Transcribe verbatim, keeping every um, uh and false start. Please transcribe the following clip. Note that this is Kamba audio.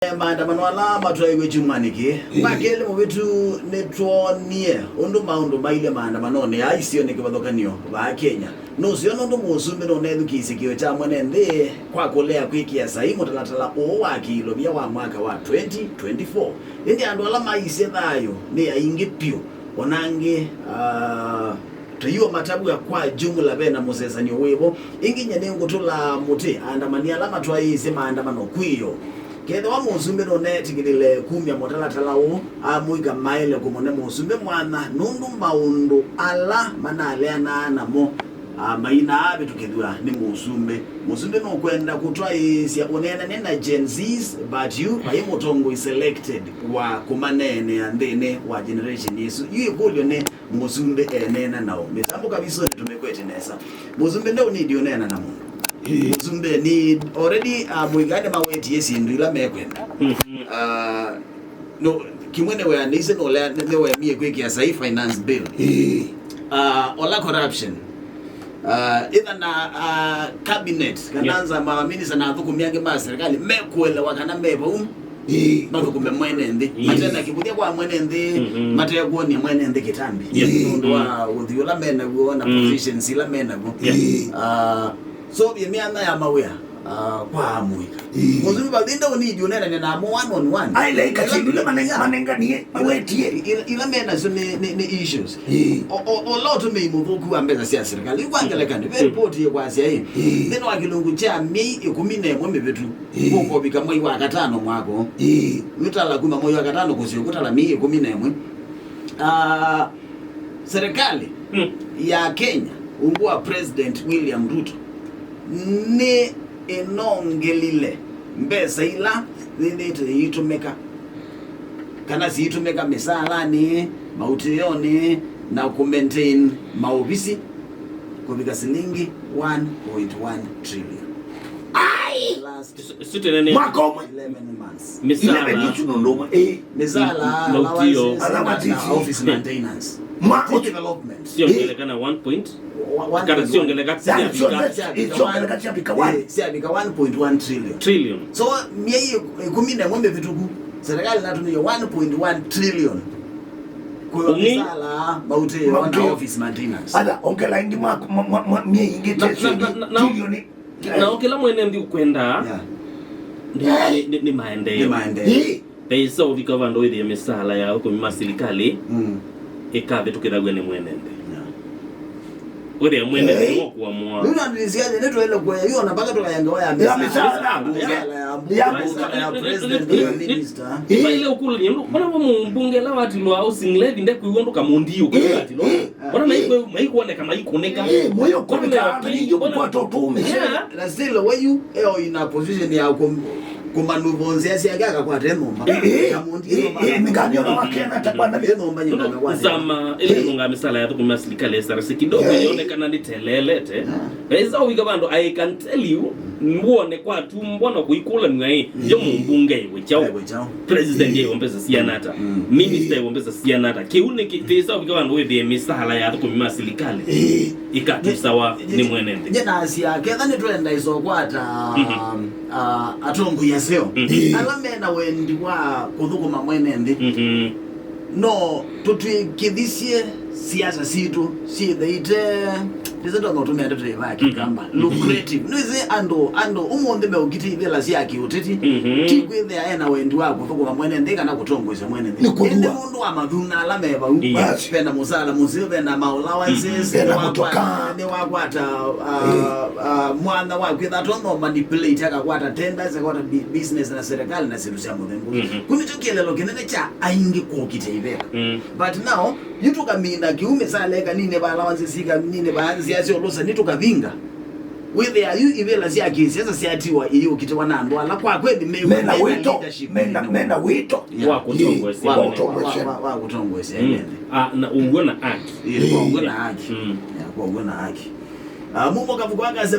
maandamano ala matwaĩwe kyumwanĩ kĩĩ. Wa kelĩ mũvĩtu nĩtwoonie ũndũ maũndũ mailye maandamanonĩ aa isionĩ kĩvathũkany'o vaa Kenya. Nũseo nũndũ mũsumbĩ nũnethukĩĩsye kĩĩo kya mwene nthĩ kwa kũlea kwĩkĩa saii mũtalatala ũũ wa kĩilovia wa mwaka wa twenty twenty-four. Ĩndĩ andũ ala maisye thayũ nĩ aingĩ vyũ, o na angĩ, ah, tũiwa matavw'a kwa jumla ve na mũsesanĩo wĩvo. Ĩngĩ nye nĩngũtũla mũtĩ aandamani ala matwaĩĩsye maandamano kwĩyo. Kethĩwa mũsumbĩ nũneetĩkĩlile kumya mũtalatala ũũ, amũika maĩle kũmũne mũsumbĩ mwanya nũndũ maũndũ ala manaleanaa namo, ah, mainaa avĩtũkĩthw'a nĩ mũsumbĩ. Mũsumbĩ nũkwenda kũtwaĩĩsya ũneenany'a na Gen Zs, but yu vai mũtongoi selected wa kũmaneenea nthĩnĩ wa generation ĩsu. Yu ĩkũlyo nĩ, mũsumbĩ eneena naũ? Mĩtambo kavisonĩ tũmĩkwete nesa. Mũsumbĩ ndeũnidi ũneena na mũndũ. Ĩĩ. Mũsumbĩ nĩ already, ah, mũika nĩmawetie syĩndũ ila mekwenda. Mhm. Ah, no, kĩmwe nĩweanĩisye nũlea nĩwemie kwĩkĩa saii finance bill. Ĩĩ. Ah, ola corruption. Ah, ĩtha na, ah, cabinet, kana, yeah, nza ma minister na athũkũmi angĩ ma serikali mekũelewa kana me vau, ĩĩ, mathũkũme mwene nthĩ. Yes. Mate na kĩvũthya kwa mwene nthĩ, mhm, matekwony'a mwene nthĩ kĩtambi. Yes. Nũndũ wa ũthyũ ũla menaw'o na, mm, positions ila menaw'o. Yes. Ah, so, ye mĩanya ya mawĩa, ah, kwa amũika. Ĩĩ. Mũsumbĩ vathi ndeũnidi ũneenany'a namo one on one. Aile ikasindu ile manenga, manenganie, mawetie. Ila, ila menasyo nĩ, nĩ, nĩ issues. Ĩĩ. O, o, ola ũtũmĩi mũthũku wa mbesa sya serikali. Yu kwa ngelekany'o, ve, mm, ripoti yĩkwasya ĩ, ĩĩ, nthĩnĩ wa kĩlungu kya myei ĩkũmi na ĩmwe mĩvĩtu, ĩĩ, kũkovika mwei wa katano mwaka ũũ. Ĩĩ. Nũtala kuma mwei wa katano kũseo kũtala myei ĩkũmi na ĩmwe. Ah, serikali, mm, ya Kenya, ungu wa President William Ruto, nĩ ĩnongelile mbesa ila yĩthĩĩtwe ĩitũmĩka, kana siitũmĩka mĩsaalanĩ, mautĩonĩ, na kũ maintain maovisi kũvika silingi one point one trillion. Ai! Last Sitene nĩ mwaka ũmwe. Eleven months. Mĩsaala. Eleven ĩsu nũndũ ũmwe. Ĩĩ. Mĩsaala, mautio, allowances, allowances, na office maintenance. Mwa- City development. Siongeleka na one point. Wa-, one point one. Kana siongeleka, yani, syavika, syavika syavika one. Eh, syavika one point one trillion. Trillion. So, myei ĩkũmi na ĩmwe mĩvĩtũku, serikali natũmĩie one point one trillion. Kwa mĩsaala, mautio, na office maintenance. Ala, ongela ĩngĩ mwa, mwa, mwa, mwa, myei ĩngĩ na, trillion. Na, na, na, trillion. Na o kĩla mwene nthĩ ũkwenda, yeah, nĩ, nĩ, nĩ, nĩ maendeeo. Nĩ maendeeo. Ĩĩ. Ve ĩsa ũvika vandũ wĩthĩe mĩsaala ya athũkũmi ma silikalĩ, mm, ĩkavĩtũkĩthaw'a nĩ mwene nthĩ. Yeah. Wĩthĩa mwene nthĩ, ĩĩ, nĩwe ũkũamũa. Rĩu na ndisiaje nĩtwaĩle kũya yu ona mpaka tũkaengewa ya mĩsaala. Ya mĩsaala. Mĩsaala ya mbunge, ya mbunge, ya mbunge, mĩsaala ya president, ya minister. Ĩĩ. Vaile ũkũlany'a, mbona mũmbunge la watilwa housing levy ndekwĩw'a ndũkamũndii ũkũlany'a? Ĩĩ. Ona maikwoneka maikũnĩka. Ĩĩ, mũyũkũnĩka, na ningĩ ũkwata ũtũũmĩsya. Yeah. Na still, we yu, eo in a position ya kũ-, kũmanuvo nzĩa syake akakwata nyũmba. Ĩĩ, ĩĩ, ĩĩ, nĩnganyona wakena ta kwana. Ĩ nyũmba nyũmba. Zama, ĩla ĩnungaa mĩsaala ya athũkũmi ma silikalĩ, S R C kidogo, ĩĩ, yonekana nĩteleelete. Yeah. Esa ũvika vandũ, I can tell you, wone kwa tumbwa na kũikũlanw'a ĩ, yo mũmbunge ĩwe kyaũ? Ĩwe kyaũ? President ĩwe mbesa siana ata? Mm. Minister ĩwe mbesa siana ata? Kĩu nĩ kĩtĩsa ũvika vandũ wĩthĩe mĩsaala ya athũkũmi ma silikalĩ, ĩĩ, ĩkatusawa nĩ mwene nthĩ. Nye nasya, ketha nĩtwenda ĩsokwata, mhm, ah, atongoi aseo, mhm, ala mena wendi wa kũthũkũma mwene nthĩ. Mhm. No tũtw'ĩkĩthisye siasa sitũ syĩthĩĩte, ndĩsĩ ndonya ũtũmĩa ndeto ĩva ya Kĩkamba, mhm, lucrative. Nĩwĩsĩ andũ, andũ ũmũnthĩ meũkitĩthĩla sya kĩũteti, mhm, ti kwĩthĩa ena wendi wa kũthũkũma mwene nthĩ kana kũtongoesya mwene nthĩ. Nĩ kũthũa. Ĩndĩ nũndũ wa mathuna ala me vau, ĩĩ, basi, vena mũsala mũseo, vena ma allowances, mhm, vena nĩwakwata, mũtoka, nĩwakwata, ah, ĩĩ, ah, mwanya wa kwĩtha atonya manipulate, akakwata tenders, akakwata bi-, business na serikali na syĩndũ sya mũthemba ũsu. Mhm. Kũu nĩkyo kĩeleelo kĩnene kya aingĩ kũkitĩa iveva. Mm. But now, yu tũkamina kĩu mĩsaala ĩkanine, va allowances ikanine, va nzĩa sya ũlũsani tũkavinga. Wĩthĩa yu ivĩla sya kĩsiasa syatiwa iyũkitĩwa na andũ ala kwa kweli me, mena wĩto, leadership, mena, mena wĩto. Yeah. Wa kũtongoesya. Wa, wa, wa, wa kũtongoesya, mm, ene. Ah, na ũw'o na haki. Yeah, kwa ũw'o na haki. Mm. Yeah, kwa ũw'o na haki. Ah, mumo kavuko akase